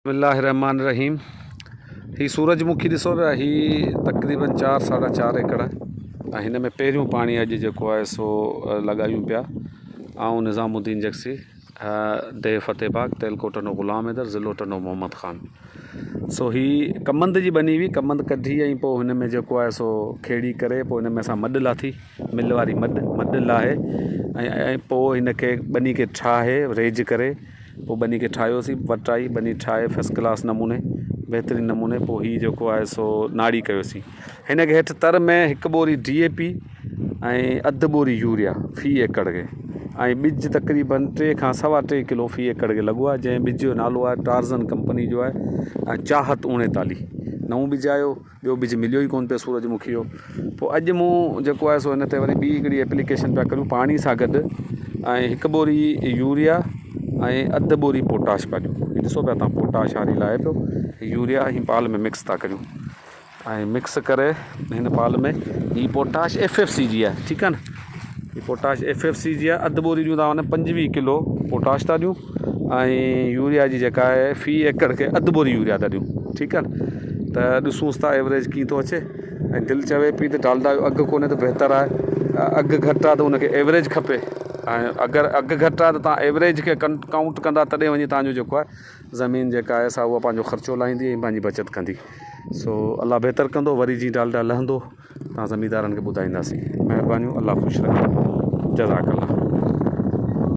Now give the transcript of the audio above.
بسم الله الرحمن الرحيم هي سورج مکي ڏسو پيا هي تقريبن چار ساڍا چار ايڪڙ آهي ۽ هن ۾ پهريون پاڻي اڄ جيڪو آهي سو لڳايون پيا آئون نظام الدين جگسي ديهه فتح باغ تعلقو ٽنڊو غلام حيدر ضلعو ٽنڊو محمد خان سو هي ڪمند جي ٻني هئي ڪمند ڪڍي ۽ پوء هن ۾ جيڪو آهي سو کيڙي ڪري پوء هن ۾ اسان مڏ لاٿي مل واري مڏ مڏ لاهي ۽ پوء هن کي ٻني کي ٺاهي ريج ڪري پوء ٻني کي ٺاهيوسين وٽائي ٻني ٺاهي فرسٽ ڪلاس نموني بهترين نموني پوء هي جيڪو آهي سو ناڙي ڪيوسين هن کي هيٺ تر ۾ هڪ ٻوري ڊي اي پي ۽ اڌ ٻوري يوريا في ايڪڙ کي ۽ ٻج تقريبن ٽي کان سوا ٽي ڪلو في ايڪڙ کي لڳو آهي جنهن ٻج جو نالو آهي ٽارزن ڪمپني جو آهي ۽ چاهت اوڻيتاليهه نئون ٻج آيو ٻيو ٻج مليو ئي ڪونه پيو سورج مکي جو پوء اڄ مون جيڪو آهي سو هن تي وري ٻي هڪڙي ايپليڪيشن پيا ڪريون پاڻي سان گڏ ۽ هڪ ٻوري يوريا ۽ اڌ ٻوري پوٽاش پيا ڏيون هي ڏسو پيا تان پوٽاش هاري لاهي پيو يوريا ۽ پال ۾ مڪس ٿا ڪريون ۽ مڪس ڪري هن پال ۾ هي پوٽاش ايف ايف سي جي آهي ٺيڪ آهي نه هي پوٽاش ايف ايف سي جي آهي اڌ ٻوري ڏيون ٿا معنيٰ 25 ڪلو پوٽاش ٿا ڏيون ۽ يوريا جي جيڪا آهي في ايڪڙ کي اڌ ٻوري يوريا ٿا ڏيون ٺيڪ آهي نه ته ڏسونس ٿا ايوريج ڪيئن ٿو اچي ۽ دل چوي پئي ته ڊالڊا جو اگهه ڪونهي ته بهتر آهي اگهه گهٽ آهي ته ان کي ايوريج کپي ۽ اگر اگهه گهٽ آهي ته تان ايوريج کي ڪائونٽ ڪندا تڏهن وڃي تانجو جيڪو آهي زمين جيڪا آهي سا اها پنهنجو خرچو لاهيندي ۽ پنهنجي بچت ڪندي سو الله بهتر ڪندو وري جي ڊالڊا لهندو تان زميندارن کي ٻڌائينداسين مهربانيون الله خوش رکي جزاڪ الله.